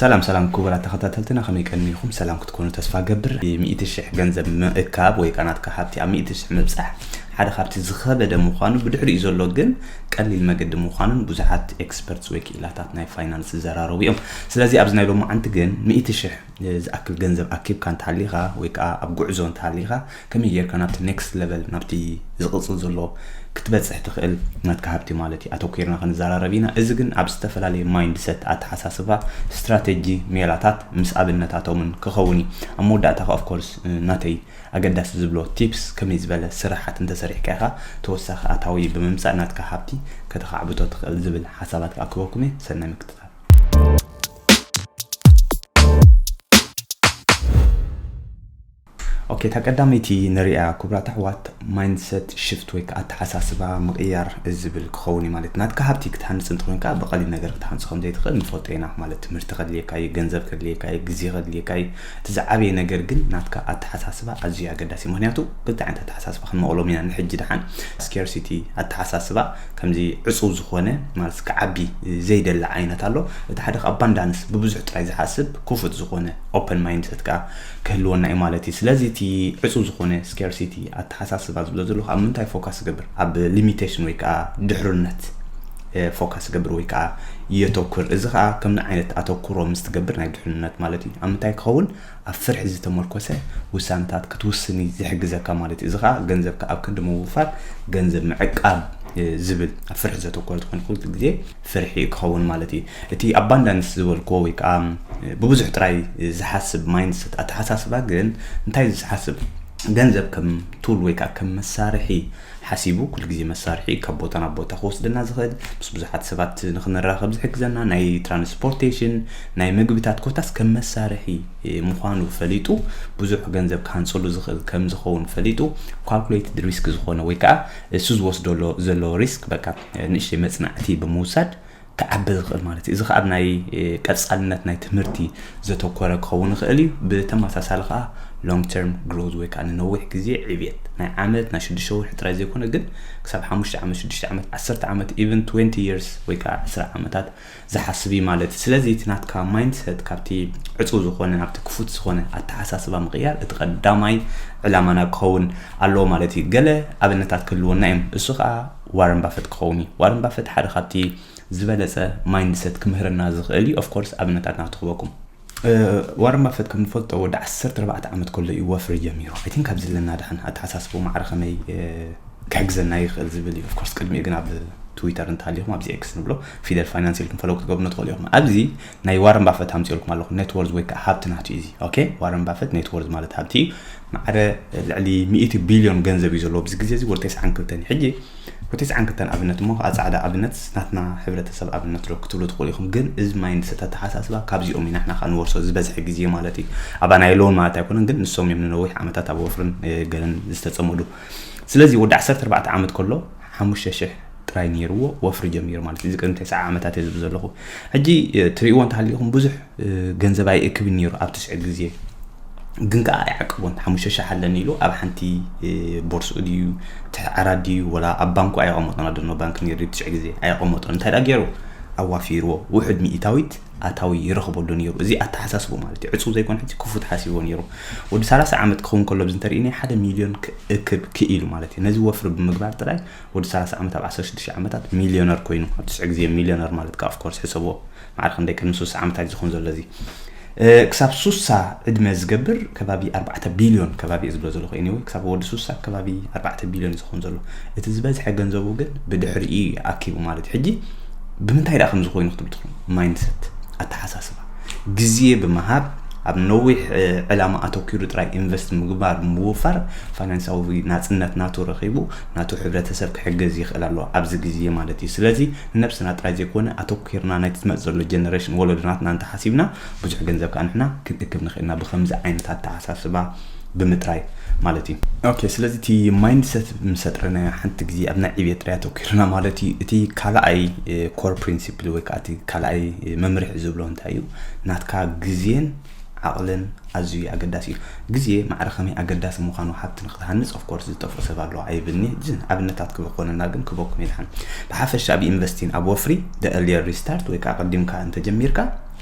ሰላም ሰላም ክቡራት ተኸታተልትና፣ ከመይ ቀኒኹም? ሰላም ክትኮኑ ተስፋ ገብር። ሚእቲ ሽሕ ገንዘብ ምእካብ ወይ ከዓ ናትካ ሃብቲ ኣብ ሚእቲ ሽሕ ምብጻሕ ሓደ ካብቲ ዝኸበደ ምዃኑ፣ ብድሕሪኡ ዘሎ ግን ቀሊል መገዲ ምዃኑን ብዙሓት ኤክስፐርትስ ወይ ክኢላታት ናይ ፋይናንስ ዝዘራረቡ እዮም። ስለዚ ኣብዚ ናይ ሎማዓንቲ ግን ሚእቲ ሽሕ ዝኣክል ገንዘብ ኣኪብካ እንተሃሊኻ ወይ ከዓ ኣብ ጉዕዞ እንተሃሊኻ፣ ከመይ ጌርካ ናብቲ ኔክስት ሌቨል፣ ናብቲ ዝቕጽል ዘሎ ክትበጽሕ ትኽእል ናትካ ሃብቲ ማለት እዩ ኣተኲርና ክንዘራረብ ኢና። እዚ ግን ኣብ ዝተፈላለየ ማይንድሰት፣ ኣተሓሳስባ፣ ስትራቴጂ፣ ሜላታት ምስ ኣብነታቶምን ክኸውን እዩ። ኣብ መወዳእታ ኦፍኮርስ ናተይ ኣገዳሲ ዝብሎ ቲፕስ፣ ከመይ ዝበለ ስራሓት እንተሰሪሕካ ኢኻ ተወሳኺ ኣታዊ ብምምጻእ ናትካ ሃብቲ ከተኻዕብቶ ትኽእል ዝብል ሓሳባት ክኣክበኩም እየ። ሰናይ ምክትታል። ኦኬ፣ እታ ቀዳመይቲ ንሪኣ ክቡራት ኣሕዋት፣ ማይንድሰት ሽፍት ወይ ከዓ ኣተሓሳስባ ምቕያር ዝብል ክኸውን እዩ ማለት። ናትካ ሃብቲ ክትሃንፅ እንተኾይንካ ብቐሊል ነገር ክትሃንፆ ከም ዘይትኽእል ንፈልጦ ኢና ማለት። ትምህርቲ ከድልየካ እዩ፣ ገንዘብ ከድልየካ እዩ፣ ግዜ ከድልየካ እዩ። እቲ ዝዓበየ ነገር ግን ናትካ ኣተሓሳስባ ኣዝዩ ኣገዳሲ እዩ። ምክንያቱ ክልተ ዓይነት ኣተሓሳስባ ክንመቕሎም ኢና ንሕጂ። ደሓን ስኬርሲቲ ኣተሓሳስባ ከምዚ ዕፁው ዝኾነ ማለት ክዓቢ ዘይደሊ ዓይነት ኣሎ። እቲ ሓደ ከዓ ኣባንዳንስ ብብዙሕ ጥራይ ዝሓስብ ክፉት ዝኾነ ኦፐን ማይንድሰት ከዓ ክህልወና እዩ ማለት እዩ። ስለዚ እቲ ዕፁ ዝኾነ ስኬርሲቲ ኣተሓሳስባ ዝብሎ ዘለኹ ኣብ ምንታይ ፎካስ ይገብር? ኣብ ሊሚቴሽን ወይ ከዓ ድሕርነት ፎካስ ይገብር ወይ ከዓ የተኩር። እዚ ከዓ ከምዚ ዓይነት ኣተኩሮ ምስ ትገብር ናይ ድሕርነት ማለት እዩ። ኣብ ምንታይ ክኸውን? ኣብ ፍርሒ ዝተመርኮሰ ውሳነታት ክትውስን እዩ ዝሕግዘካ ማለት እዩ። እዚ ከዓ ገንዘብካ ኣብ ክንዲ ምውፋር ገንዘብ ምዕቃብ ዝብል ኣብ ፍርሒ ዘተኮረ ዝኾነ ኩሉ ግዜ ፍርሒ ክኸውን ማለት እዩ። እቲ ኣባንዳንስ ዝበልክዎ ወይ ከዓ ብብዙሕ ጥራይ ዝሓስብ ማይንድሰት ኣተሓሳስባ ግን እንታይ ዝሓስብ ገንዘብ ከም ቱል ወይ ከዓ ከም መሳርሒ ሓሲቡ ኩሉ ግዜ መሳርሒ ካብ ቦታ ናብ ቦታ ክወስደና ዝኽእል ምስ ብዙሓት ሰባት ንክንራኸብ ዝሕግዘና ናይ ትራንስፖርቴሽን ናይ ምግብታት ኮታስ ከም መሳርሒ ምዃኑ ፈሊጡ ብዙሕ ገንዘብ ክሃንፀሉ ዝኽእል ከም ዝኸውን ፈሊጡ ካልኩሌትድ ሪስክ ዝኾነ ወይ ከዓ እሱ ዝወስዶ ዘሎ ሪስክ በቃ ንእሽተይ መፅናዕቲ ብምውሳድ ክዓቢ ዝኽእል ማለት እዩ። እዚ ከዓ ኣብ ናይ ቀፃልነት ናይ ትምህርቲ ዘተኮረ ክኸውን ይኽእል እዩ። ብተመሳሳሊ ከዓ ሎንግ ተርም ግሮዝ ወይ ከዓ ንነዊሕ ግዜ ዕብየት ናይ ዓመት ናይ ሽዱሽተ ወርሒ ጥራይ ዘይኮነ ግን ክሳብ ሓሙሽተ ዓመት ሽዱሽተ ዓመት ዓሰርተ ዓመት ኢቨን ትወንቲ ይርስ ወይ ከዓ ዕስራ ዓመታት ዝሓስብ እዩ ማለት እዩ። ስለዚ እቲ ናትካ ማይንድሰት ካብቲ ዕፁ ዝኾነ ናብቲ ክፉት ዝኾነ ኣተሓሳስባ ምቕያር እቲ ቀዳማይ ዕላማና ክኸውን ኣለዎ ማለት እዩ። ገለ ኣብነታት ክህልወና እዮም። እሱ ከዓ ዋረን ባፈት ክኸውን እዩ። ዋረን ባፈት ሓደ ካብቲ ዝበለፀ ማይንድሰት ክምህረና ዝኽእል እዩ። ኦፍኮርስ ኣብነታት ናቱ ክበኩም። ዋረን ባፈት ከም ንፈልጦ ወዲ ዓሰርተ ኣርባዕተ ዓመት ከሎ እዩ ወፍሪ ጀሚሩ። ኣይ ቲንክ ኣብዚ ዘለና ደሓን ኣተሓሳስቡ ማዕረ ከመይ ክሕግዘና ይኽእል ዝብል እዩ። ኦፍኮርስ ቅድሚኡ ግን ኣብ ትዊተር እንተሃሊኹም ኣብዚ ኤክስ ንብሎ ፊደል ፋይናንስ ኢልኩም ፈለው ክትገብሩ ትኽእሉ ኢኹም። ኣብዚ ናይ ዋረን ባፈት ኣምፅኦልኩም ኣለኹ። ኔትወርዝ ወይ ከዓ ሃብቲ ናቱ እዩ እዚ። ኦኬ፣ ዋረን ባፈት ኔትወርዝ ማለት ሃብቲ እዩ። ማዕረ ልዕሊ ሚእቲ ቢልዮን ገንዘብ እዩ ዘለዎ ኣብዚ ግዜ እዚ ወዲ ተስዓን ክልተን እዩ። ሕጂ ወዲ ተስዓን ክልተን ኣብነት እሞ ከዓ ፃዕዳ ኣብነት ናትና ሕብረተሰብ ኣብነት ዶ ክትብሉ ትኽእሉ ኢኹም። ግን እዚ ማይንድሰት ኣተሓሳስባ ካብዚኦም ኢና ንሕና ከዓ ንወርሶ ዝበዝሐ ግዜ ማለት እዩ። ኣባና የለውን ማለት ኣይኮነን፣ ግን ንሶም እዮም ንነዊሕ ዓመታት ኣብ ወፍርን ገለን ዝተፀመዱ። ስለዚ ወዲ ዓሰርተ ኣርባዕተ ዓመት ከሎ ሓሙሽተ ሽሕ ጥራይ ነይርዎ ወፍሪ ጀሚሩ ማለት እዩ። እዚ ቅድሚ ተስዓ ዓመታት እየ ዝብል ዘለኹ። ሕጂ ትሪእዎ እንተሃሊኹም ብዙሕ ገንዘብ ኣይእክብን ነይሩ ኣብ ትስዒ ግዜ፣ ግን ከዓ ኣይዓቅቦን። ሓሙሽተ ሽሕ ኣለኒ ኢሉ ኣብ ሓንቲ ቦርስኡ ድዩ ትሕዓራ ድዩ ወላ ኣብ ባንኩ ኣይቐመጦን። ኣደኖ ባንክ ነይሩ ትስዒ ግዜ ኣይቐመጦን። እንታይ ደኣ ገይሩ? ኣዋፊርዎ። ውሑድ ሚእታዊት ኣታዊ ይረኽበሉ ነይሩ። እዚ ኣተሓሳስቡ ማለት እዩ። ዕፁ ዘይኮነ ሕጂ ክፉት ሓሲብዎ ነይሩ። ወዲ ሰላሳ ዓመት ክኸውን ከሎ ኣብዚ እንተርኢኒ ሓደ ሚልዮን ክእክብ ክኢሉ ማለት እዩ። ነዚ ወፍሪ ብምግባር ጥራይ ወዲ ሰላሳ ዓመት ኣብ ዓሰርተ ሽዱሽተ ዓመታት ሚልዮነር ኮይኑ፣ ኣብ ትስዒ ግዜ ሚልዮነር ማለት ከዓ ኦፍኮርስ ሕሰብዎ ማዕረ ክንደይ ቅድሚ ሱሳ ዓመታት ዝኸውን ዘሎ እዚ ክሳብ ሱሳ ዕድመ ዝገብር ከባቢ ኣርባዕተ ቢልዮን ከባቢ ዝብሎ ዘለኹ። ኤኒወይ ክሳብ ወዲ ሱሳ ከባቢ ኣርባዕተ ቢልዮን ዝኸውን ዘሎ። እቲ ዝበዝሐ ገንዘቡ ግን ብድሕሪኡ ኣኪቡ ማለት እዩ። ሕጂ ብምንታይ ደኣ ከምዚ ኮይኑ ክትብል ትኽእሉ? ማይንድሰት ኣተሓሳስባ ግዜ ብምሃብ ኣብ ነዊሕ ዕላማ ኣተኪሩ ጥራይ ኢንቨስት ምግባር ብምውፋር ፋይናንሳዊ ናፅነት ናቱ ረኺቡ ናቱ ሕብረተሰብ ክሕግዝ ይኽእል ኣሎ ኣብዚ ግዜ ማለት እዩ። ስለዚ ንነብስና ጥራይ ዘይኮነ ኣተኪርና ናይቲ ዝመፅ ዘሎ ጀነሬሽን ወለዶናትና እንተሓሲብና ብዙሕ ገንዘብ ከዓ ንሕና ክንእክብ ንኽእልና ብከምዚ ዓይነት ኣተሓሳስባ ብምጥራይ ማለት እዩ። ኦኬ፣ ስለዚ እቲ ማይንድሰት ምስ ኣጥረናዮ ሓንቲ ግዜ ኣብ ናይ ዕብየት ጥራይ ኣተኪርና ማለት እዩ። እቲ ካልኣይ ኮር ፕሪንሲፕል ወይ ከዓ እቲ ካልኣይ መምርሒ ዝብሎ እንታይ እዩ? ናትካ ግዜን ዓቕልን ኣዝዩ ኣገዳሲ እዩ። ግዜ ማዕረ ከመይ ኣገዳሲ ምዃኑ ሃብቲ ንክትሃንፅ ኦፍኮርስ ዝጠፍኦ ሰብ ኣለዋ ኣይብልኒ። ግን ኣብነታት ክበኮነና ግን ክበኩም ይልሓን። ብሓፈሻ ኣብ ኢንቨስቲን ኣብ ወፍሪ the earlier you start ወይ ከዓ ቀዲምካ እንተጀሚርካ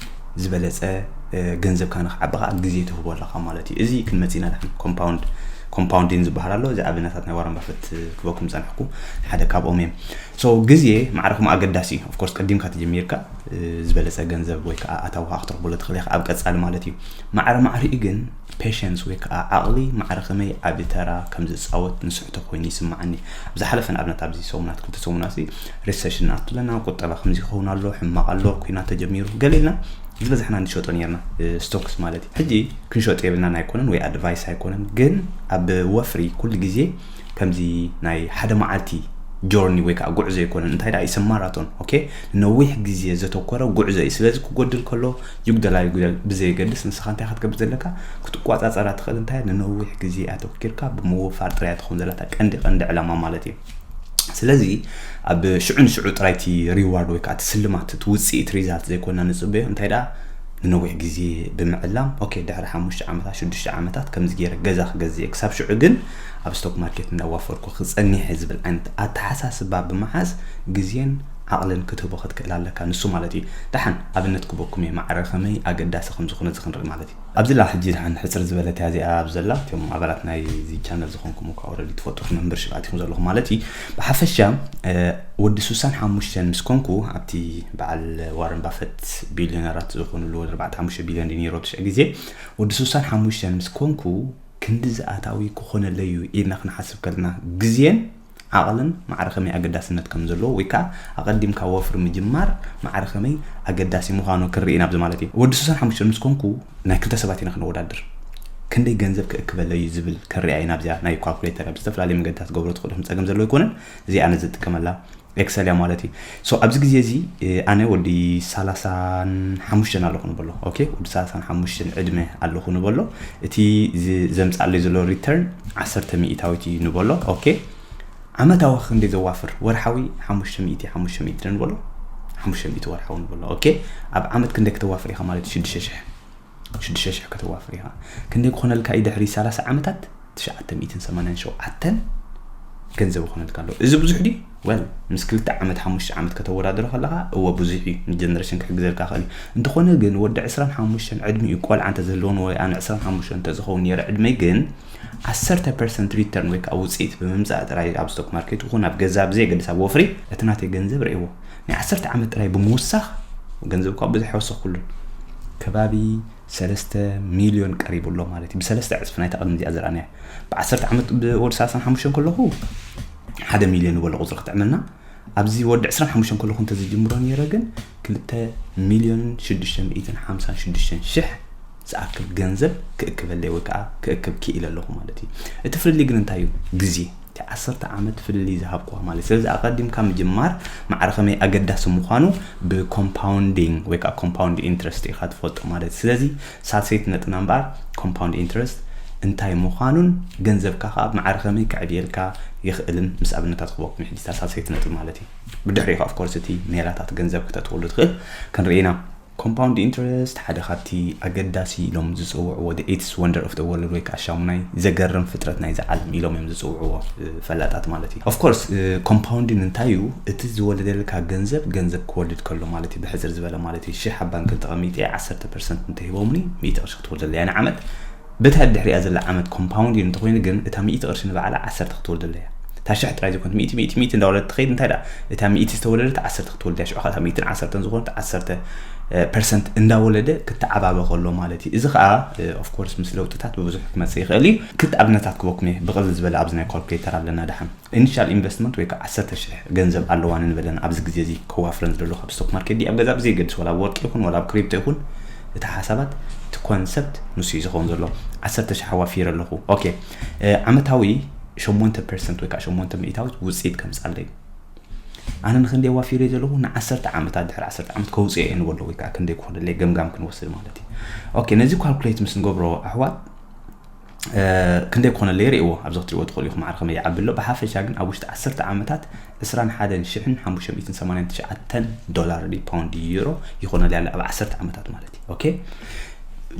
ዝበለፀ ገንዘብካ ንክዓቢ ከዓ ግዜ ትህቦ ኣለካ ማለት እዩ። እዚ ክንመፅና ዳሕን ኮምፓውንድ ኮምፓውንዲን ዝበሃል ኣሎ። እዚ ኣብነታት ናይ ዋረን ባፈት ክበኩም ዝፀናሕኩ ሓደ ካብኦም እዮም። ሶ ግዜ ማዕረ ከምኡ ኣገዳሲ እዩ። ኦፍኮርስ ቀዲምካ ተጀሚርካ ዝበለፀ ገንዘብ ወይ ከዓ ኣታዊ ከዓ ክትረክበሉ ትኽእል ኢኻ ኣብ ቀፃሊ ማለት እዩ። ማዕረ ማዕሪኡ ግን ፔሽንስ ወይ ከዓ ዓቕሊ ማዕረ ከመይ ዓቢ ተራ ከም ዝፃወት ንስሕቶ ኮይኑ ይስምዓኒ። ኣብ ዝሓለፈ ንኣብነት ኣብዚ ሰሙናት ክልተ ሰሙናት ሪሰሽን ኣትለና ቁጠባ ከምዚ ክኸውን ኣሎ ሕማቕ ኣሎ ኩናት ተጀሚሩ ገለ ኢልና ዝበዛሕና ንሸጦ ነርና ስቶክስ ማለት እዩ። ሕጂ ክንሸጦ የብልናን ኣይኮነን ወይ ኣድቫይስ ኣይኮነን፣ ግን ኣብ ወፍሪ ኩሉ ግዜ ከምዚ ናይ ሓደ መዓልቲ ጆርኒ ወይ ከዓ ጉዕዞ ኣይኮነን፣ እንታይ ደኣ ይሰ ማራቶን ኦኬ፣ ነዊሕ ግዜ ዘተኮረ ጉዕዞ እዩ። ስለዚ ክጎድል ከሎ ይጉደል ኣይጉደል ብዘየገድስ ንስኻ እንታይ ክትገብር ዘለካ ክትቋፃፀራ ትኽእል እንታይ ንነዊሕ ግዜ ኣተኪርካ ብምውፋር ጥራይ ትኸውን ዘለታ ቀንዲ ቀንዲ ዕላማ ማለት እዩ። ስለዚ ኣብ ሽዑ ንሽዑ ጥራይ እቲ ሪዋርድ ወይ ከዓ እቲ ስልማት እቲ ውፅኢት ሪዛልት ዘይኮና ንፅበዮ እንታይ ደኣ ንነዊሕ ግዜ ብምዕላም ኦኬ ድሕሪ ሓሙሽተ ዓመታት ሽዱሽተ ዓመታት ከምዚ ገይረ ገዛ ክገዝእ እየ ክሳብ ሽዑ ግን ኣብ ስቶክ ማርኬት እንዳዋፈርኩ ክፀኒሐ ዝብል ዓይነት ኣተሓሳስባ ብምሓዝ ግዜን ዓቕልን ክትህቦ ክትክእል ኣለካ ንሱ ማለት እዩ። ደሓን ኣብነት ክበኩም እየ ማዕረ ከመይ ኣገዳሲ ከም ዝኾነ እዚ ክንርኢ ማለት እዩ። ኣብዚ ላ ሕጂ ደሓን ሕፅር ዝበለት እያ እዚኣ ኣብ ዘላ እቶም ኣባላት ናይ እዚ ቻነል ዝኾንኩም እኳ ኦረዲ ትፈልጡ ኪኖ ምበር ሽብኣት ኢኹም ዘለኹም ማለት እዩ። ብሓፈሻ ወዲ ስሳን ሓሙሽተን ምስ ኮንኩ ኣብቲ በዓል ዋረን ባፈት ቢልዮነራት ዝኾኑሉ ወደ ኣርባዕተ ሓሙሽተ ቢልዮን ዲኒሮ ትሽዕ ግዜ ወዲ ስሳን ሓሙሽተን ምስ ኮንኩ ክንዲ ዝኣታዊ ክኾነለዩ ኢልና ክንሓስብ ከለና ግዜን ዓቕልን ማዕረ ከመይ ኣገዳስነት ከም ዘለዎ ወይ ከዓ ኣቐዲምካ ወፍሪ ምጅማር ማዕረ ከመይ ኣገዳሲ ምዃኑ ክንርኢ ኢና ኣብዚ ማለት እዩ። ወዲ ስሳን ሓሙሽተ ምስ ኮንኩ ናይ ክልተ ሰባት ኢና ክንወዳድር። ክንደይ ገንዘብ ክእክበለይ እዩ ዝብል ክንሪኣ ኢና ኣብዚኣ ናይ ካልኩሌተር ኣብ ዝተፈላለዩ መንገድታት ገብሮ ትኽእሉ ከም ፀገም ዘለዎ ኣይኮነን። እዚ ኣነ ዝጥቀመላ ኤክሰል እያ ማለት እዩ። ሶ ኣብዚ ግዜ እዚ ኣነ ወዲ ሰላሳን ሓሙሽተን ኣለኹ ንበሎ። ኦኬ ወዲ ሰላሳን ሓሙሽተን ዕድመ ኣለኹ ንበሎ። እቲ ዘምፅኣለይ ዘሎ ሪተርን ዓሰርተ ሚእታዊት እዩ ንበሎ። ኦኬ ዓመታዊ ክንደይ ዘዋፍር ወርሓዊ ሓሙሽተ ሚእቲ ሓሙሽተ ሚእቲ ንበሎ። ሓሙሽተ ሚእቲ ወርሓዊ ንበሎ። ኦኬ ኣብ ዓመት ክንደይ ከተዋፍር ኢኻ ማለት ሽዱሽተ ሽሕ ሽዱሽተ ሽሕ ከተዋፍር ኢኻ። ክንደይ ክኾነልካ እዩ ድሕሪ ሰላሳ ዓመታት ትሽዓተ ሚእትን ሰማንያን ሸውዓተን ገንዘብ ይኾነልካ ኣሎ። እዚ ብዙሕ ድዩ? ወል ምስ ክልተ ዓመት ሓሙሽተ ዓመት ከተወዳድሮ ከለኻ እወ ብዙሕ እዩ። ንጀነሬሽን ክሕግዘልካ ክእል እዩ። እንተኾነ ግን ወዲ ዕስራን ሓሙሽተን ዕድሚኡ ቆልዓ እንተዝህልወን ወይ ኣነ ዕስራን ሓሙሽተን እንተዝኸውን ነይረ ዕድመይ ግን ዓሰርተ ፐርሰንት ሪተርን ወይ ከዓ ውፅኢት ብምምፃእ ጥራይ ኣብ ስቶክ ማርኬት ይኹን ኣብ ገዛ ብዘየገድስ ኣብ ወፍሪ እቲ ናተይ ገንዘብ ርእይዎ ናይ ዓሰርተ ዓመት ጥራይ ብምውሳኽ ገንዘብ እኳ ብዙሕ ኣይወሰኽኩሉን ከባቢ ሰለስተ ሚልዮን ቀሪቡ ኣሎ ማለት እዩ። ብሰለስተ ዕፅፊ ናይታ ቅድሚ እዚኣ ዝረኣናያ። ብዓሰርተ ዓመት ብወዲ ሰላሳን ሓሙሽተን ከለኹ ሓደ ሚልዮን ዝበሎ ቁፅሪ ክትዕመልና ኣብዚ ወዲ ዕስራን ሓሙሽተን ከለኹ እንተዝጅምሮ ነይረ ግን ክልተ ሚልዮንን ሽዱሽተ ሚእትን ሓምሳን ሽዱሽተን ሽሕ ዝኣክል ገንዘብ ክእክበለይ ወይ ከዓ ክእክብ ክኢለ ኣለኹ ማለት እዩ። እቲ ፍልልይ ግን እንታይ እዩ? ግዜ እቲ ዓሰርተ ዓመት ፍልልይ ዝሃብኩዋ ማለት እዩ። ስለዚ ኣቐዲምካ ምጅማር ማዕረ ከመይ ኣገዳሲ ምዃኑ ብኮምፓውንዲንግ ወይ ከዓ ኮምፓውንድ ኢንትረስት ኢኻ ትፈልጦ ማለት እዩ። ስለዚ ሳልሰይቲ ነጥና እምበኣር ኮምፓውንድ ኢንትረስት እንታይ ምዃኑን ገንዘብካ ከዓ ማዕረ ከመይ ክዕብየልካ ይኽእልን ምስ ኣብነታት ክበኩም ሕጂ እታ ሳልሰይቲ ነጥብ ማለት እዩ። ብድሕሪኡ ከዓ ኦፍኮርስ እቲ ሜላታት ገንዘብ ክተትወሉ ትኽእል ክንርኢ ኢና። ኮምፓውንድ ኢንትረስት ሓደ ካብቲ ኣገዳሲ ኢሎም ዝፅውዕዎ the eighth wonder of the world ወይ ከዓ ሻሙናይ ዘገርም ፍጥረት ናይዚ ዓለም ኢሎም እዮም ዝፅውዕዎ ፈላጣት ማለት እዩ። ኦፍኮርስ ኮምፓውንዲን እንታይ እዩ? እቲ ዝወለደልካ ገንዘብ ገንዘብ ክወልድ ከሎ ማለት እዩ። ብሕፅር ዝበለ ማለት እዩ። ሽሕ ኣብ ባንክ እንተቐሚጠ ዓሰርተ ፐርሰንት እንተሂቦምኒ ሚእቲ ቅርሺ ክትወልደለያ ንዓመት በታ ድሕሪኣ ዘላ ዓመት ኮምፓውንድ እንተኮይኑ ግን እታ ሚእቲ ቅርሺ ንባዕላ ዓሰርተ ክትወልደላ እያ። እታ ሽሕ ጥራይ ዘይኮነት ሚእቲ ሚእቲ ሚእቲ እንዳወለደት ትኸይድ እንታይ ደኣ እታ ሚእቲ ዝተወለደት ዓሰርተ ክትወልድ እያ። ሽዑ እታ ሚእትን ዓሰርተን ዝኾነት ዓሰርተ ፐርሰንት እንዳወለደ ክተዓባበ ከሎ ማለት እዩ። እዚ ከዓ ኦፍኮርስ ምስ ለውጥታት ብብዙሕ ክመፅእ ይኽእል እዩ። ክልተ ኣብነታት ክበኩም እየ ብቕልል ዝበለ ኣብዚ ናይ ካልኩሌተር ኣለና ደሓን ኢኒሻል ኢንቨስትመንት ወይ ከዓ ዓሰርተ ሽሕ ገንዘብ ኣለዋ ንንበለን ኣብዚ ግዜ እዚ ከዋፍረን ዝደሎ ካብ ስቶክ ማርኬት ድዩ ኣብ ገዛ ብዘይገድስ ወላ ኣብ ወርቂ ይኹን ወላ ኣብ ክሪፕቶ ይኹን እቲ ሓሳባት እቲ ኮንሰፕት ንሱ እዩ ዝኸውን ዘሎ። ዓሰርተ ሽሕ ኣዋፊረ ኣለኹ። ኦኬ ዓመታዊ ሸሞንተ ፐርሰንት ወይ ከዓ ሸሞንተ ሚእታዊት ውፅኢት ከምፅኣለይ ኣነ ንክንደይ ኣዋፊረ ዘለኹ ንዓሰርተ ዓመታት ድሕሪ ዓሰርተ ዓመት ከውፅኦ እየ ንበሎ ወይ ከዓ ክንደይ ክኾነለይ ገምጋም ክንወስድ ማለት እዩ። ኦኬ ነዚ ካልኩሌት ምስ ንገብሮ ኣሕዋት ክንደይ ክኾነለይ ርእይዎ ኣብዚ ክትሪእዎ ትኽእሉ ኢኹም ማዕረ ከመይ ይዓቢ ኣሎ። ብሓፈሻ ግን ኣብ ውሽጢ ዓሰርተ ዓመታት ዕስራን ሓደን ሽሕን ሓሙሽተ ሚእትን ሰማንያን ትሽዓተን ዶላር ድዩ ፓውንድ ድዩ ዩሮ ይኾነለይ ኣሎ ኣብ ዓሰርተ ዓመታት ማለት እዩ። ኦኬ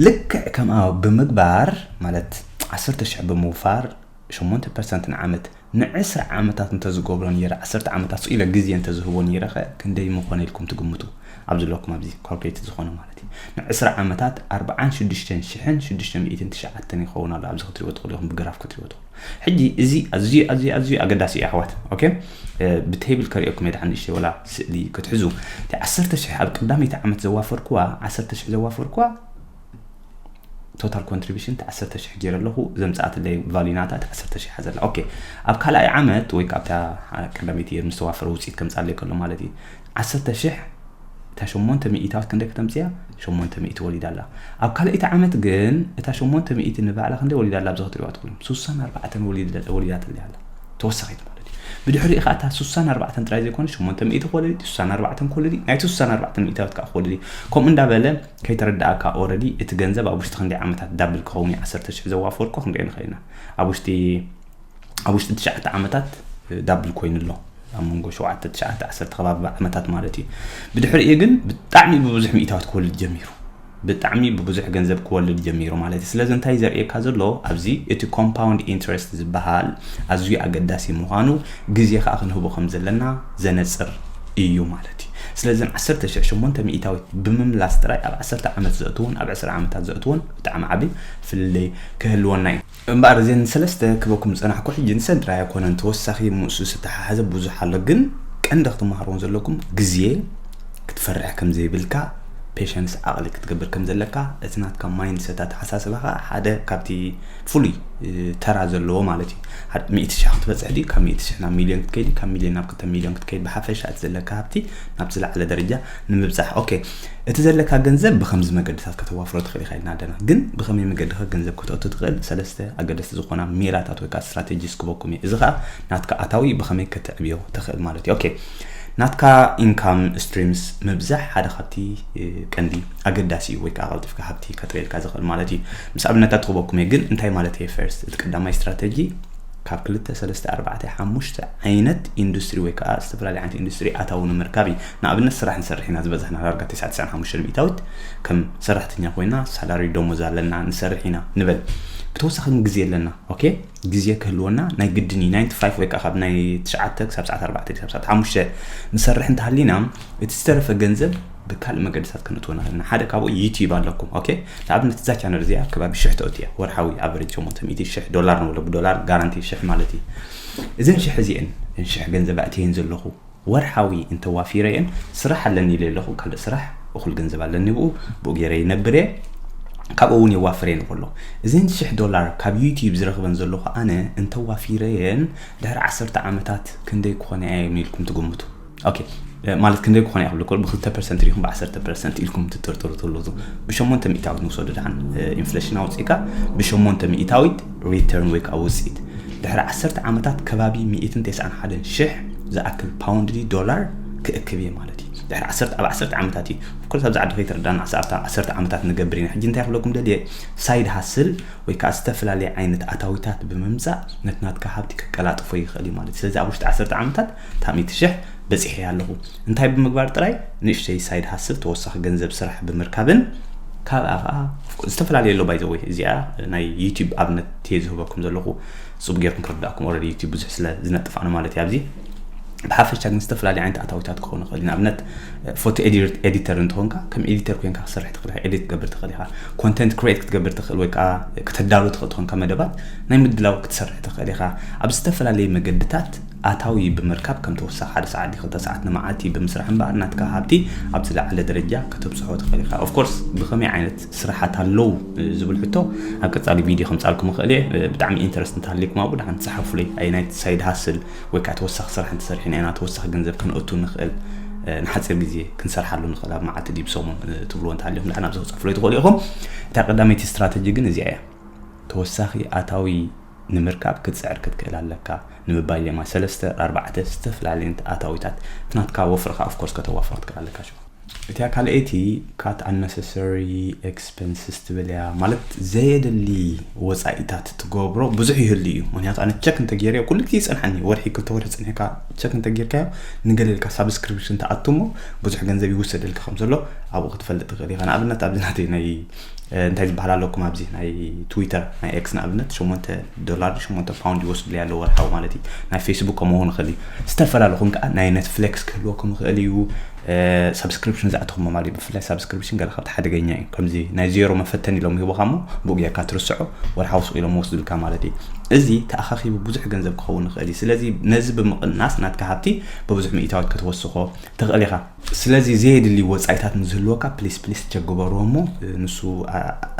ልክዕ ከምኣ ብምግባር ማለት ዓሰርተ ሽሕ ብምውፋር ሸሞንተ ፐርሰንት ንዓመት ንዕስራ ዓመታት እንተዝገብሮ ነይረ፣ ዓሰርተ ዓመታት ስኢለ ግዜ እንተዝህቦ ነይረ ኸ ክንደይ ምኾነ ኢልኩም ትግምቱ? ኣብ ዘለኩም ኣብዚ ካልኩሌት ዝኾነ ማለት እዩ። ንዕስራ ዓመታት ኣርባዓን ሽዱሽተን ሽሕን ሽዱሽተ ሚእትን ትሽዓተን ይኸውን ኣሎ። ኣብዚ ክትሪእዎ ትኽእሉ ኢኹም፣ ብግራፍ ክትሪእዎ ትኽእሉ። ሕጂ እዚ ኣዝዩ ኣዝዩ ኣዝዩ ኣገዳሲ እዩ ኣሕዋት። ኦኬ፣ ብቴብል ከርእየኩም እየ፣ ድሓን ንእሽተይ ወላ ስእሊ ክትሕዙ። እቲ ዓሰርተ ሽሕ ኣብ ቀዳመይቲ ዓመት ዘዋፈርኩዋ፣ ዓሰርተ ሽሕ ዘዋፈርኩዋ ቶታል ኮንትሪቢሽን ዓሰርተ ሽሕ ገይረ ኣለኹ። ዘምጻኣትለይ ቫሊዩ ናታ ዓሰርተ ሽሕ ሓዘላ። ኦኬ፣ ኣብ ካልኣይ ዓመት ወይ ካብታ ቀዳመይቲ ምስ ተዋፈረ ውፅኢት ከምጻለይ ከሎ ማለት እዩ። ዓሰርተ ሽሕ፣ እታ ሸሞንተ ሚእታዊት ክንደይ ከተምፅያ? ሸሞንተ ሚእቲ ወሊዳ ኣላ። ኣብ ካልኣይቲ ዓመት ግን እታ ሸሞንተ ሚእቲ ንባዕላ ክንደይ ወሊዳ ኣላ? ኣብዚ ክትሪእዋ ትኽእሉ። ስሳን ኣርባዕተን ወሊዳ-፣ ወሊዳትለይ ኣላ። ተወሳኺት ማለት እዩ። ብድሕሪኡ ኸዓ እታ ስሳን ኣርባዕተን ጥራይ ዘይኮነ ሸሞንተ ሚእቲ ክወለድ እዩ፣ ስሳን ኣርባዕተን ክወለድ እዩ፣ ናይቲ ስሳን ኣርባዕተን ሚእታዊት ከዓ ክወለድ እዩ። ከምኡ እንዳበለ ከይተረዳእካ ኦረዲ እቲ ገንዘብ ኣብ ውሽጢ ክንደይ ዓመታት ዳብል ክኸውን እዩ? ዓሰርተ ሽሕ ዘዋፈርኮ ክንሪኦ ንኽእል ኢና። ኣብ ውሽጢ ኣብ ውሽጢ ትሽዓተ ዓመታት ዳብል ኮይኑ ኣሎ። ኣብ መንጎ ሸውዓተ፣ ትሽዓተ፣ ዓሰርተ ከባቢ ዓመታት ማለት እዩ። ብድሕሪኡ ግን ብጣዕሚ ብብዙሕ ሚእታዊት ክወልድ ጀሚሩ። ብጣዕሚ ብብዙሕ ገንዘብ ክወልድ ጀሚሩ ማለት እዩ። ስለዚ እንታይ ዘርእየካ ዘሎ ኣብዚ፣ እቲ ኮምፓውንድ ኢንትረስት ዝበሃል ኣዝዩ ኣገዳሲ ምዃኑ፣ ግዜ ከዓ ክንህቦ ከም ዘለና ዘነጽር እዩ ማለት እዩ። ስለዚ ዓሰርተ ሽሕ ሸሞንተ ሚእታዊት ብምምላስ ጥራይ ኣብ ዓሰርተ ዓመት ዘእትውን ኣብ ዕስራ ዓመታት ዘእትውን ብጣዕሚ ዓቢ ፍልልይ ክህልወና እዩ። እምበኣር እዘን ሰለስተ ክበኩም ዝጸናሕኩ ሕጂ ንሰን ጥራይ ኣይኮነን፣ ተወሳኺ ምስኡ ዝተሓሓዘ ብዙሕ ኣሎ፣ ግን ቀንዲ ክትመሃርዎ ዘለኩም ግዜ ክትፈርሕ ከም ዘይብልካ፣ ፔሸንስ ዓቕሊ ክትገብር ከም ዘለካ፣ እቲ ናትካ ማይንድሰት ኣተሓሳስባኻ ሓደ ካብቲ ፍሉይ፣ እ፣ ተራ ዘለዎ ማለት እዩ። ሓደ ሚእቲ ሽሕ ክትበጽሕ ድዩ? ካብ ሚእቲ ሽሕ ናብ ሚልዮን ክትከይድ ድዩ? ካብ ሚልዮን ናብ ክልተ ሚልዮን ክትከይድ፣ ብሓፈሻ እቲ ዘለካ ሃብቲ ናብቲ ዝለዓለ ደረጃ ንምብጻሕ። ኦኬ፣ እቲ ዘለካ ገንዘብ ብኸምዚ መገድታት ከተዋፍሮ ትኽእል ኢኻ ኢልና ኣለና። ግን ብኸመይ መገዲ ኸ ገንዘብ ከተእቱ ትኽእል? ሰለስተ ኣገደስቲ ዝኾና ሜላታት ወይ ከዓ ስትራቴጂስ ክበኩም እየ። እዚ ኸዓ ናትካ ኣታዊ ብኸመይ ከተዕብዮ ትኽእል ማለት እዩ። ኦኬ፣ ናትካ ኢንካም ስትሪምስ ምብዛሕ ሓደ ካብቲ፣ እ፣ ቀንዲ ኣገዳሲ እዩ፣ ወይ ከዓ ቀልጢፍካ ሃብቲ ከጥርየልካ ዝኽእል ማለት እዩ። ምስ ኣብነታት ክበኩም እየ፣ ግን እንታይ ማለት እየ? ፈርስት፣ እቲ ቀዳማይ ስትራቴጂ ካብ ክልተ፣ ሰለስተ፣ ኣርባዕተ፣ ሓሙሽተ ዓይነት ኢንዱስትሪ ወይ ከዓ ዝተፈላለዩ ዓይነት ኢንዱስትሪ ኣታዊ ንምርካብ እዩ። ንኣብነት ስራሕ ንሰርሕ ኢና፣ ዝበዛሕና ዳርጋ ተስዓን ሓሙሽተን ሚእታዊት ከም ሰራሕተኛ ኮይና ሳላሪ ደሞዝ ኣለና፣ ንሰርሕ ኢና ንበል። ብተወሳኺ ግን ግዜ ኣለና። ኦኬ፣ ግዜ ክህልወና ናይ ግድን እዩ። ናይን ቱ ፋይቭ ወይ ከዓ ካብ ናይ ትሽዓተ ክሳብ ሰዓት ኣርባዕተ ክሳብ ሰዓት ሓሙሽተ ንሰርሕ እንተሃሊና፣ እቲ ዝተረፈ ገንዘብ ብካልእ መገድታት ከነእትዎ ንኽእል ኢና። ሓደ ካብኡ ዩቲዩብ ኣለኩም። ኦኬ፣ ንኣብነት እዛ ቻነል እዚኣ ከባቢ ሽሕ ተእቱ እያ። ወርሓዊ ኣቨሬጅ ሸሞንተ ሚእቲ ሽሕ ዶላር ንብሎ፣ ብዶላር ጋራንቲ ሽሕ ማለት እዩ። እዘን ሽሕ እዚአን፣ እን ሽሕ ገንዘብ ኣእትየን ዘለኹ፣ ወርሓዊ እንተዋፊረየን ስራሕ ኣለኒ ኢለ ኣለኹ፣ ካልእ ስራሕ እኹል ገንዘብ ኣለኒ ብኡ፣ ብኡ ገይረ ይነብር እየ። ካብኡ እውን የዋፍር እየ ንብሎ። እዘን ሽሕ ዶላር ካብ ዩቲዩብ ዝረኽበን ዘለኹ ኣነ እንተዋፊረየን ድሕሪ ዓሰርተ ዓመታት ክንደይ ክኾና እየን ኢልኩም ትግምቱ? ኦኬ፣ እ፣ ማለት ክንደይ ክኾና እያ ክብለኩም፣ ብክልተ ፐርሰንት ዲኹም ብዓሰርተ ፐርሰንት ኢልኩም ትጥርጥሩ ትህልዉ። ብሸሞንተ ሚእታዊት ንውሰዶ ደሓን፣ እ፣ ኢንፍሌሽን ኣውፂእካ ብሸሞንተ ሚእታዊት ሪተርን ወይ ከዓ ውፅኢት ድሕሪ ዓሰርተ ዓመታት ከባቢ ሚእትን ተስዓን ሓደን ሽሕ ዝኣክል ፓውንድ ድዩ ዶላር ክእክብ እየ ማለት እዩ። ድሕሪ ዓሰርተ፣ ኣብ ዓሰርተ ዓመታት እዩ። ኦፍኮርስ ኣብዚ ዓዲ ከይተረዳእና ዓሰርተ፣ ዓሰርተ ዓመታት ንገብር ኢና። ሕጂ እንታይ ክብለኩም ደልየ፣ ሳይድ ሃስል ወይ ከዓ ዝተፈላለየ ዓይነት ኣታዊታት ብምምፃእ ነቲ ናትካ ሃብቲ ከቀላጥፎ ይኽእል እዩ ማለት እዩ። ስለዚ ኣብ ውሽጢ ዓሰርተ ዓመታት እታ ሚእቲ ሽሕ በፂሐ ኣለኹ። እንታይ ብምግባር ጥራይ? ንእሽተይ ሳይድ ሃስል፣ ተወሳኺ ገንዘብ ስራሕ ብምርካብን ካብ ኣፍኣ ዝተፈላለዩ ኣሎ። ባይ ዘ ወይ እዚኣ ናይ ዩቲዩብ ኣብነት እየ ዝህበኩም ዘለኹ፣ ፅቡቅ ጌርኩም ክርዳእኩም። ኦልሬዲ ዩቲዩብ ብዙሕ ስለ ዝነጥፍ ኣነ ማለት እዩ። ኣብዚ ብሓፈሻ ግን ዝተፈላለዩ ዓይነት ኣታዊታት ክኾኑ ይኽእል እዩ። ንኣብነት ፎቶ ኤዲተር እንተኾንካ ከም ኤዲተር ኮይንካ ክትሰርሕ ትኽእል ኢኻ፣ ኤዲት ክትገብር ትኽእል ኢኻ። ኮንተንት ክሬት ክትገብር ትኽእል ወይ ከዓ ከተዳሉ ትኽእል ትኾንካ መደባት ናይ ምድላው ክትሰርሕ ትኽእል ኢኻ። ኣብ ዝተፈላለዩ መገድታት ኣታዊ ብምርካብ ከም ተወሳኺ ሓደ ሰዓት ድዩ ክልተ ሰዓት ንመዓልቲ ብምስራሕ እምበኣር ናትካ ሃብቲ ኣብ ዝለዓለ ደረጃ ከተብፅሖ ትኽእል ኢኻ። ኦፍኮርስ ብኸመይ ዓይነት ስራሓት ኣለዉ ዝብል ሕቶ ኣብ ቀፃሊ ቪድዮ ከምፃልኩም እኽእል እየ። ብጣዕሚ ኢንተረስት እንተሃልይኩም ኣብኡ ደሓን ፀሓፉለይ። ኣየናይ ሳይድ ሃስል ወይ ከዓ ተወሳኺ ስራሕ እንተሰሪሕና ኢና ተወሳኺ ገንዘብ ከነእቱ ንኽእል፣ ንሓፂር ግዜ ክንሰርሓሉ ንኽእል ኣብ መዓልቲ ድዩ ብሰሙን ትብልዎ እንተሃልይኩም ደሓን ኣብዚ ክፅሕፉለይ ትኽእሉ ኢኹም። እታ ቀዳመይቲ ስትራተጂ ግን እዚኣ እያ። ተወሳኺ ኣታዊ ንምርካብ ክትፅዕር ክትክእል ኣለካ ንምባል እየ። ሰለስተ ኣርባዕተ ዝተፈላለየን ኣታዊታት ናትካ ወፍርኻ ኦፍኮርስ ከተዋፍሮ ክትክእል ኣለካ። ሽዑ እቲኣ ካልኣይቲ ካት ኣነሰሰሪ ኤክስፐንስስ ትብል እያ። ማለት ዘየድሊ ወፃኢታት ትገብሮ ብዙሕ ይህሉ እዩ። ምክንያቱ ኣነ ቸክ እንተገይረዮ ኩሉ ግዜ ይፀንሓኒ፣ ወርሒ ክልተ ወርሒ ፀኒሕካ ቸክ እንተጌርካዮ ንገለ ኢልካ ሳብስክሪፕሽን ትኣቱ እሞ ብዙሕ ገንዘብ ይውሰደልካ ከም ዘሎ ኣብኡ ክትፈልጥ ትኽእል ኢኻ። ንኣብነት ኣብዚ ናተይ ናይ እንታይ ዝበሃል ኣለኩም ኣብዚ ናይ ትዊተር ናይ ኤክስ ንኣብነት ሸሞንተ ዶላር ሸሞንተ ፓውንድ ይወስድሉ ኣሎ ወርሓዊ ማለት እዩ። ናይ ፌስቡክ ከምኡ ውን ይኽእል እዩ። ዝተፈላለዩ ኹም ከዓ ናይ ኔትፍሊክስ ክህልወኩም ይኽእል እዩ። ሳብስክሪፕሽን ዝኣተኹሞ ማለት እዩ። ብፍላይ ሳብስክሪፕሽን ገለ ካብቲ ሓደገኛ እዩ። ከምዚ ናይ ዜሮ መፈተኒ ኢሎም ይህቡኻ እሞ ብኡ ጌርካ ትርስዖ፣ ወርሓዊ ስቕ ኢሎም ይወስዱልካ ማለት እዩ። እዚ ተኣኻኺቡ ብዙሕ ገንዘብ ክኸውን ይኽእል እዩ። ስለዚ ነዚ ብምቕናስ ናትካ ሃብቲ ብብዙሕ ሚእታዊት ክትወስኾ ትኽእል ኢኻ። ስለዚ ዘየድሊ ወጻኢታት ንዝህልወካ ፕሊስ ፕሊስ ቸክ ግበርዎ እሞ ንሱ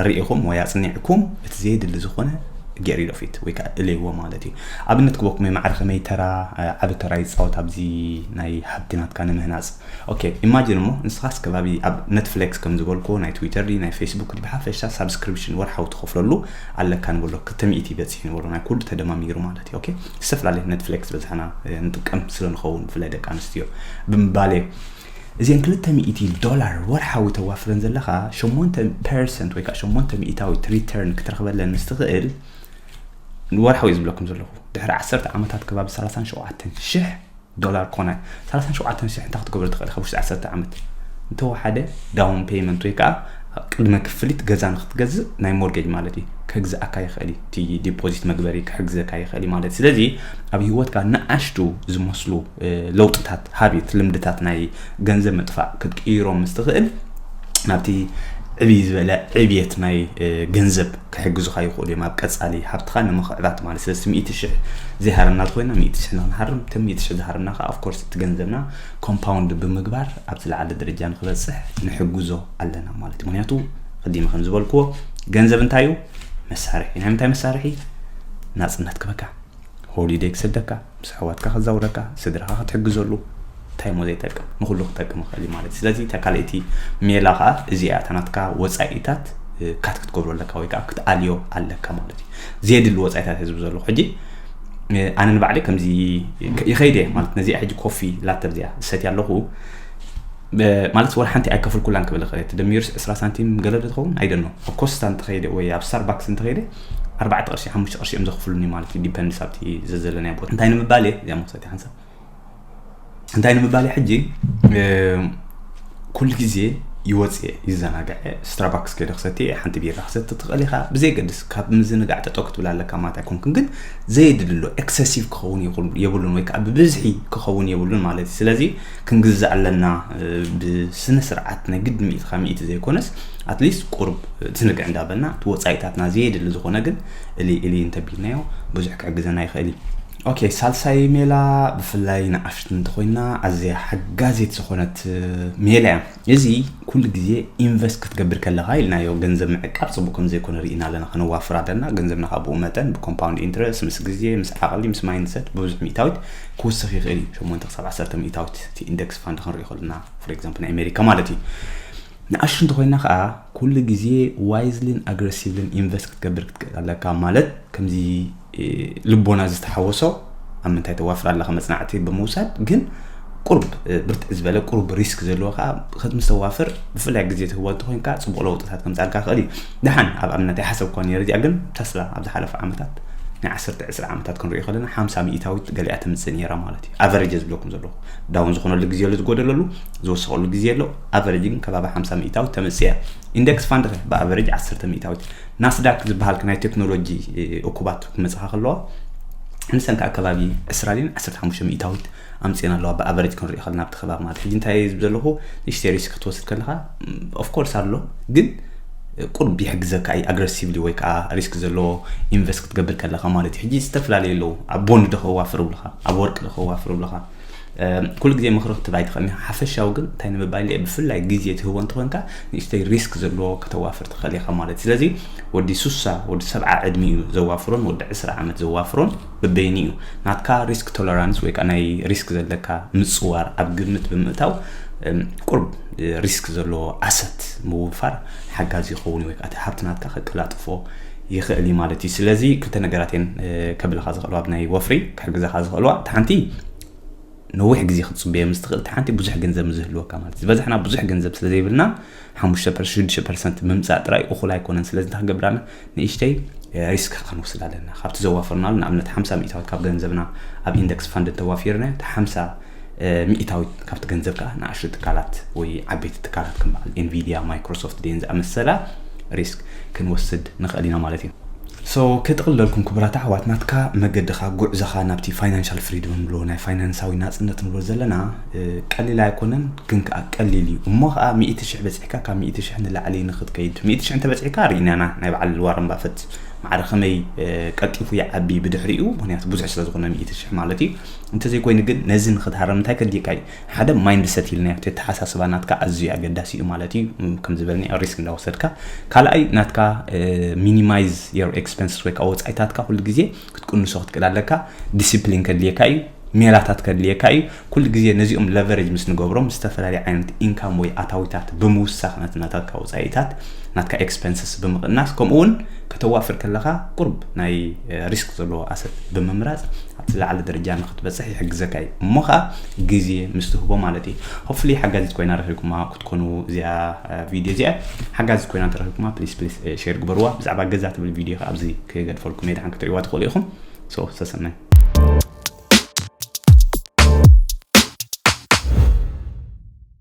ርኢኹም ወይ ኣጽኒዕኩም እቲ ዘየድሊ ዝኾነ ጌሪ ዶፊት ወይ ከዓ እለይዎ ማለት እዩ። ኣብነት ክበኩም ማዕረ ከመይ ተራ ዓቢ ተራ ይፃወት ኣብዚ ናይ ሃብቲ ናትካ ንምህናፅ። ኦኬ ኢማጂን እሞ ንስኻስ ከባቢ ኣብ ኔትፍሊክስ ከም ዝበልኩዎ ናይ ትዊተር ድዩ ናይ ፌስቡክ ድዩ ብሓፈሻ ሳብስክሪፕሽን ወርሓዊ ትኸፍለሉ ኣለካ ንበሎ ክልተ ሚእቲ ይበፅሕ ንበሎ ናይ ኩሉ ተደማሚሩ ማለት እዩ። ኦኬ ዝተፈላለየ ኔትፍሊክስ ዝበዝሓና ንጥቀም ስለ ንኸውን ብፍላይ ደቂ ኣንስትዮ ብምባል እዩ። እዚአን ክልተ ሚእቲ ዶላር ወርሓዊ ተዋፍረን ዘለኻ ሸሞንተ ፐርሰንት ወይ ከዓ ሸሞንተ ሚእታዊት ሪተርን ክትረኽበለን ምስ ትኽእል ንወርሓዊ እዩ ዝብለኩም ዘለኹ ድሕሪ ዓሰርተ ዓመታት ከባቢ ሰላሳን ሸውዓተን ሽሕ ዶላር ኮነ ሰላሳን ሸውዓተን ሽሕ እንታይ ክትገብር ትኽእል ኢኻ ውሽጢ ዓሰርተ ዓመት እንተወሓደ ዳውን ፔይመንት ወይ ከዓ ቅድመ ክፍሊት ገዛ ንክትገዝእ ናይ ሞርጌጅ ማለት እዩ ከግዝኣካ ይኽእል እዩ እቲ ዲፖዚት መግበሪ ክሕግዘካ ይኽእል እዩ ማለት እዩ ስለዚ ኣብ ህይወትካ ንኣሽቱ ዝመስሉ ለውጥታት ሃቢት ልምድታት ናይ ገንዘብ ምጥፋእ ክትቅይሮም ምስ ትኽእል ናብቲ ዕብይ ዝበለ ዕብየት ናይ ገንዘብ ክሕግዙኻ ይኽእሉ እዮም ኣብ ቀፃሊ ሃብትኻ ንምኽዕባት ማለት ስለዚ ሚእቲ ሽሕ ዘይሃረምና ተኮይና ሚእቲ ሽሕ ንክንሃርም እቲ ሚእቲ ሽሕ ዝሃረምና ከዓ ኦፍኮርስ እቲ ገንዘብና ኮምፓውንድ ብምግባር ኣብ ዝለዓለ ደረጃ ንክበፅሕ ንሕግዞ ኣለና ማለት እዩ ምክንያቱ ቅዲሚ ከም ዝበልክዎ ገንዘብ እንታይ እዩ መሳርሒ ናይ ምንታይ መሳርሒ ናፅነት ክበካ ሆሊደይ ክሰደካ ምስ ኣሕዋትካ ከዛውረካ ስድራኻ ክትሕግዘሉ እንታይ ሞ ዘይጠቅም ንኩሉ ክጠቅም ይኽእል እዩ ማለት እዩ ስለዚ እታ ካልኣይቲ ሜላ ከዓ እዚኣ እታ ናትካ ወፃኢታት ካት ክትገብሮ ኣለካ ወይ ከዓ ክትኣልዮ ኣለካ ማለት እዩ ዘየድሊ ወፃኢታት ህዝቢ ዘለኹ ሕጂ ኣነ ንባዕለይ ከምዚ ይኸይደ ማለት ነዚኣ ሕጂ ኮፊ ላተር እዚኣ ዝሰትያ ኣለኹ ማለት ወላ ሓንቲ ኣይከፍልኩላን ክብል ይኽእል ተደሚሩስ ዕስራ ሳንቲም ገለ ዶ ትኸውን ኣይደኖ ኣብ ኮስታ እንተኸይደ ወይ ኣብ ስታርባክስ እንተኸይደ ኣርባዕተ ቅርሺ ሓሙሽተ ቅርሺ እዮም ዘኽፍሉኒ ማለት እዩ ዲፐንድስ ኣብቲ ዘዘለናዮ ቦታ እንታይ ንምባል እየ እዚኣ መክሰቲ ሓንሳብ እንታይ ንምባል እየ ሕጂ ኩሉ ግዜ ይወፅእ ይዘናግዐ ስትራባክስ ከይደ ክሰቲ ሓንቲ ቢራ ክሰቲ ትኽእል ኢኻ ብዘይገድስ ካብ ምዝንጋዕ ጠጠው ክትብል ኣለካ ማለት ኣይኮንክን ግን ዘየድልሎ ኤክሰሲቭ ክኸውን የብሉን ወይ ከዓ ብብዝሒ ክኸውን የብሉን ማለት እዩ ስለዚ ክንግዛእ ኣለና ብስነ ስርዓት ናይ ግዲ ሚእቲ ካብ ሚእቲ ዘይኮነስ ኣትሊስት ቁርብ ትንግዕ እንዳበልና እቲ ወፃኢታትና ዘየድሊ ዝኾነ ግን እሊ እሊ እንተቢልናዮ ብዙሕ ክሕግዘና ይኽእል እዩ ኦኬ ሳልሳይ ሜላ ብፍላይ ንኣሽቱ እንተኮይና ኣዝያ ሓጋዚት ዝኾነት ሜላ እያ እዚ ኩሉ ግዜ ኢንቨስት ክትገብር ከለኻ ኢልናዮ ገንዘብ ምዕቃብ ፅቡቅ ከም ዘይኮነ ርኢና ኣለና ከነዋፍር ኣለና ገንዘብና ካብ ብኡ መጠን ብኮምፓውንድ ኢንትረስት ምስ ግዜ ምስ ዓቕሊ ምስ ማይንድሰት ብብዙሕ ሚእታዊት ክውስኽ ይኽእል እዩ ሸሞንተ ክሳብ ዓሰርተ ሚእታዊት እቲ ኢንደክስ ፋንድ ክንሪኦ ከለና for example ናይ ኣሜሪካ ማለት እዩ ንኣሽቱ እንተኮይና ከዓ ኩሉ ግዜ ዋይዝሊን ኣግረሲቭሊን ኢንቨስት ክትገብር ክትክእል ኣለካ ማለት ከምዚ ልቦና ዝተሓወሶ ኣብ ምንታይ ተዋፍር ኣለካ መፅናዕቲ ብምውሳድ ግን ቁርብ ብርትዕ ዝበለ ቁርብ ሪስክ ዘለዎ ከዓ ምስ ተዋፍር ብፍላይ ግዜ ትህቦ እንተኮይንካ ፅቡቅ ለውጥታት ከምፃልካ ክእል እዩ ደሓን ኣብ ኣብነት ኣይሓሰብኳ ነረ እዚኣ ግን ተስላ ኣብ ዝሓለፈ ዓመታት ናይ ዓሰርተ ዕስራ ዓመታት ክንሪኦ ከለና ሓምሳ ሚእታዊት ገሊኣ ተምፅእ ነራ ማለት እዩ ኣቨሬጅ ዝብለኩም ዘለኹ ዳውን ዝኾነሉ ግዜ ኣሎ ዝጎደለሉ ዝወሰኸሉ ግዜ ኣሎ ኣቨሬጅ ግን ከባቢ ሓምሳ ሚእታዊት ተምፅእ እያ ኢንደክስ ፋንድ ከ ብኣቨሬጅ ዓሰርተ ሚእታዊት ናስዳክ ዝበሃል ናይ ቴክኖሎጂ እኩባት ክመፅኻ ከለዋ ንሰን ከዓ ከባቢ ዕስራ ድን ዓሰርተ ሓሙሽተ ሚእታዊት ኣምፅኤን ኣለዋ ብኣቨሬጅ ክንሪኦ ከለና ኣብቲ ከባቢ ማለት ሕጂ እንታይ ዝብ ዘለኹ ንእሽተይ ሪስክ ክትወስድ ከለካ ኦፍኮርስ ኣሎ ግን ቁርብ ይሕግዘካ እዩ ኣግረሲቭሊ ወይ ከዓ ሪስክ ዘለዎ ኢንቨስት ክትገብር ከለካ ማለት እዩ ሕጂ ዝተፈላለዩ ኣለዉ ኣብ ቦንድ ዶ ከዋፍር ብልካ ኣብ ወርቂ ዶ ከዋፍር ብልካ ኩሉ ግዜ ምኽሪ ክትብ ኣይትኽእልን ሓፈሻዊ ግን እንታይ ንምባል እየ ብፍላይ ግዜ ትህቦ እንተኾንካ ንእሽተይ ሪስክ ዘለዎ ከተዋፍር ትኽእል ኢኻ ማለት እዩ ስለዚ ወዲ ሱሳ ወዲ ሰብዓ ዕድሚኡ ዘዋፍሮን ወዲ ዕስራ ዓመት ዘዋፍሮን በበይኑ እዩ ናትካ ሪስክ ቶለራንስ ወይ ከዓ ናይ ሪስክ ዘለካ ምፅዋር ኣብ ግምት ብምእታው ቁርብ ሪስክ ዘለዎ ኣሰት ምውፋር ሓጋዚ ይኸውን ወይ ከዓ እቲ ሃብቲ ናትካ ከቀላጥፎ ይኽእል እዩ ማለት እዩ ስለዚ ክልተ ነገራት እየን ከብልኻ ዝኽእልዋ ኣብ ናይ ወፍሪ ክሕግዘኻ ዝኽእልዋ እቲ ሓንቲ ነዊሕ ግዜ ክትፅበዮ ምስ ትኽእል እቲ ሓንቲ ብዙሕ ገንዘብ ዝህልወካ ማለት እዩ ዝበዝሕና ብዙሕ ገንዘብ ስለ ዘይብልና ሓሙሽተ ሽዱሽተ ፐርሰንት ምምፃእ ጥራይ እኹል ኣይኮነን ስለዚ እንታይ ክገብር ኣለና ንእሽተይ ሪስክ ክንወስድ ኣለና ካብቲ ዘዋፈርናሉ ንኣብነት ሓምሳ ሚእታዊት ካብ ገንዘብና ኣብ ኢንደክስ ፋንድ እንተዋፊርና እቲ ሓምሳ ሚእታዊት ካብቲ ገንዘብ ከዓ ንኣሽቱ ትካላት ወይ ዓበይቲ ትካላት ከም በዓል ኤንቪድያ ማይክሮሶፍት ድን ዝኣመሰላ risk ክንወስድ ንኽእል ኢና ማለት እዩ። So ክጥቕለልኩም ክቡራት ኣሕዋት፣ ናትካ መገድኻ፣ ጉዕዞኻ ናብቲ financial freedom ንብሎ፣ ናይ ፋይናንሳዊ ናጽነት ንብሎ ዘለና ቀሊል ኣይኮነን፣ ግን ከዓ ቀሊል እዩ። እሞ ከዓ ሚእቲ ሽሕ በፂሕካ ካብ ሚእቲ ሽሕ ንላዕሊ ንክትከይድ፣ ሚእቲ ሽሕ እንተበፂሕካ ርኢናና ናይ በዓል ዋረን ባፈት ማዕረ ከመይ ቀልጢፉ ይዓቢ ብድሕሪኡ፣ ምክንያቱ ብዙሕ ስለዝኮነ ሚእቲ ሽሕ ማለት እዩ። እንተዘይኮይኑ ግን ነዚ ንክትሃረም እንታይ ከድልየካ እዩ? ሓደ mindset ኢልናዮ፣ እቲ ኣተሓሳስባ ናትካ ኣዝዩ ኣገዳሲ እዩ ማለት እዩ። ከም ዝበልኒ risk እንዳወሰድካ፣ ካልኣይ ናትካ minimize your expenses ወይ ከዓ ወፃኢታትካ ኩሉ ግዜ ክትቅንሶ ክትክእል ኣለካ። ዲሲፕሊን ከድልየካ እዩ፣ ሜላታት ከድልየካ እዩ። ኩሉ ግዜ ነዚኦም leverage ምስ ንገብሮም፣ ዝተፈላለዩ ዓይነት income ወይ ኣታዊታት ብምውሳኽ ነቲ ናታትካ ወፃኢታት፣ ናትካ expenses ብምቕናስ፣ ከምኡ እውን ከተዋፍር ከለካ ቁርብ ናይ risk ዘለዎ asset ብምምራፅ ኣብቲ ላዕሊ ደረጃ ንክትበፅሕ ይሕግዘካ እዩ። እሞ ከዓ ግዜ ምስ ትህቦ ማለት እዩ። Hopefully ሓጋዚት ኮይና ረኪብኩማ ክትኮኑ እዚኣ ቪድዮ እዚኣ ሓጋዚት ኮይና ተረኪብኩማ፣ please please share ግበርዋ። ብዛዕባ ገዛ ትብል ቪድዮ ከዓ ኣብዚ ክገድፈልኩም እየ፣ ደሓን ክትሪእዋ ትኽእሉ ኢኹም። So ሰሰናይ።